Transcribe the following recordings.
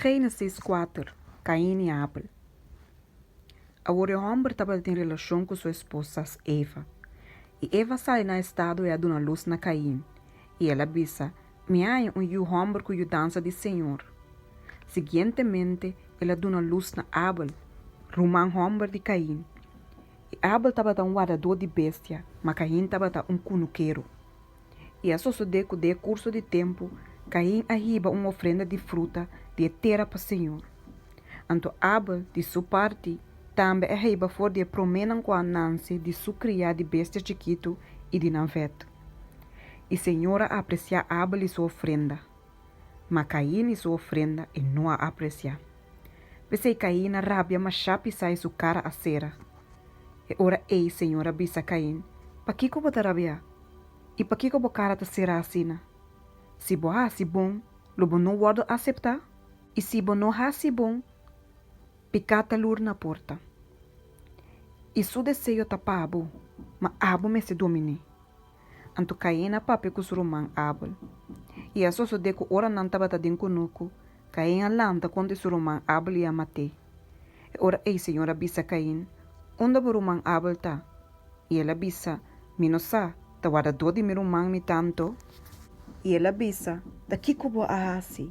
Génesis kuater, Kain i Abel. Awor e hòmber tabatin relashon ku su esposa, Eva. I Eva sali na estado i a duna lus na Kain. I el a bisa, Mi a haña un yu hòmber ku yudansa di señor. Siguientemente el a duna lus na Abel, ruman hòmber di Kain. I Abel tabata un wardadó di bestia, ma Kain tabata un kunukero. I a sosodé ku den e kurso di tempu Kain a hiba un ofrenda di fruta di e tera pa señor. Anto Abel, di su parti, tambe a hiba for di e proménan ku a nanse di su kriá di bestia chikitu i di nan vèt. I señor a apresiá Abel i su ofrenda, ma Kain i su ofrenda e no a apresiá. P'esei Kain a rabia mashá pisá i su kara a sera. E ora ei señor a bisa Kain, Pakiko bo ta rabiá? I pakiko bo kara ta será asina? Si bo hasi bon, lo bo no wòrdu aseptá? I si bo no hasi bon, piká ta lur na porta. I su deseo ta pa bo, ma abo mester domin'é. Anto Kain a papia ku su ruman Abel. I a sosodé ku ora nan tabata den kunuku, Kain a lanta kontra su ruman Abel i a mat'é. E ora ei Señor a bisa Kain, Unda bo ruman Abel ta? I el a bisa, Mi no sa, ta wardadó di mi ruman mi ta anto? I el a bisa, Ta kiko bo a hasi?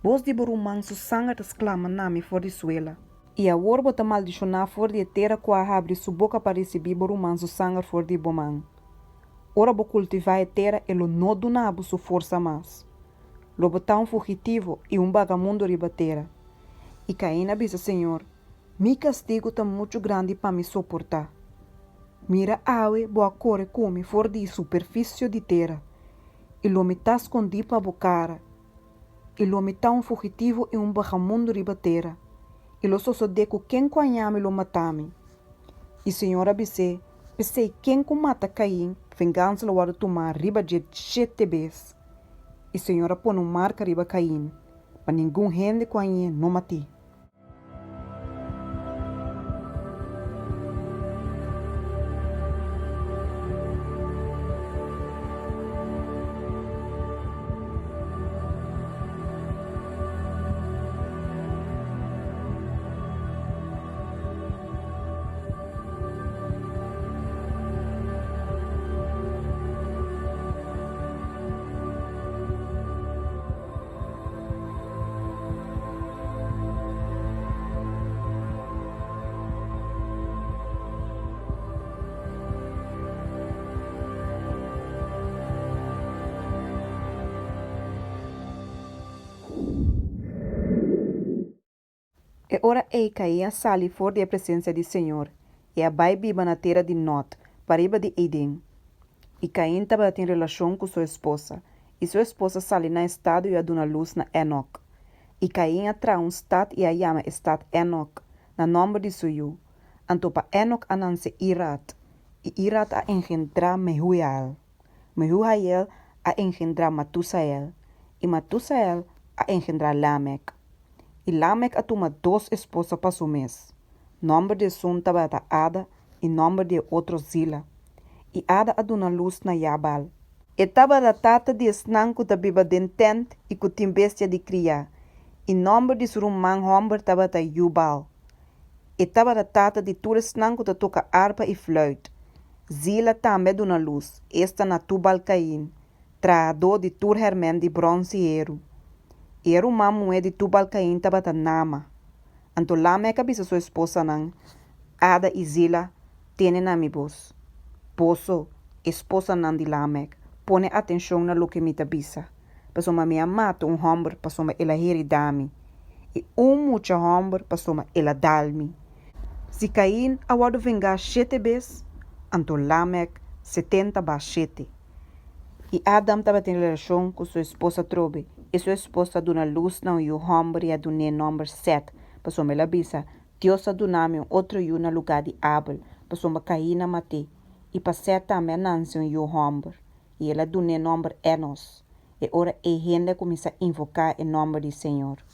Bos di bo ruman su sanger ta sklama na mi for di suela. I awor bo ta maldishoná for di e tera ku a habri su boka pa risibí bo ruman su sanger for di bo man. Ora bo kultivá e tera e lo no duna bo su forsa mas. Lo bo ta un fugitivo i un bagamundo riba tera. I Kain a bisa Señor, Mi kastigu ta muchu grandi pa mi soportá. Mira awe bo a kore ku mi for di superfisio di tera, i lo mi ta skondí pa bo kara, i lo mi ta un fugitivo i un bagamundo riba tera, i lo sosodé ku ken ku haña mi lo mata mi. I Señor a bis'é, P'esei ken ku mata Kain, vengansa lo wòrdu tumá riba dje shete bes. I Señor a pone un marka riba Kain, pa ningun hende ku hañ'é no mat'é. E ora ei Kain a sali for di e presensia di señor i a bai biba na tera di Nòt, pariba di Eden. I Kain tabatin relashon ku su esposa, i su esposa sali na estado i a duna lus na Enok. I Kain a traha un stat i a yama e stat Enok, na nòmber di su yu. Anto pa Enok a nanse Irad, i Irad a engendrá Mehujael. Mehujael a engendrá Matusael, i Matusael a engendrá Lamek. I Lamek a tuma dos esposa pa su mes. Nòmber di esun tabata Ada i nòmber di e otro Zila. I Ada a duna lus na Jabal. E tabata tata di esnan ku ta biba den tènt i ku tin bestia di kriá, i nòmber di su ruman hòmber tabata Jubal. E tabata tata di tur esnan ku ta toka arpa i flùit. Zila tambe a duna lus, esta na Tubal-Kain, trahadó di tur hèrmènt di bròns i heru. I e ruman muhé di Tubal-Kain tabata Nama. Anto Lamèk a bisa su esposanan, Ada i Zila, Tene na mi bos. Boso, esposanan di Lamèk, pone atenshon na loke mi ta bisa, pasobra mi a mata un hòmber pasobra el a heridá mi, i un mucha hòmber pasobra el a dal mi. Si Kain a wòrdu vengá shete bes, anto Lamèk setenta bas shete. I Adam tabatin relashon ku su esposa atrobe, i su esposa a duna lus na un yu hòmber i a dun'é nòmber Sèt, pasobra el a bisa, Dios a duna mi un otro yu na lugá di Abel, pasobra Kain a mat'é. I pa Sèt tambe a nanse un yu hòmber, i el a dun'é nòmber Enos. E ora ei hende a kuminsá invoká e nòmber di señor.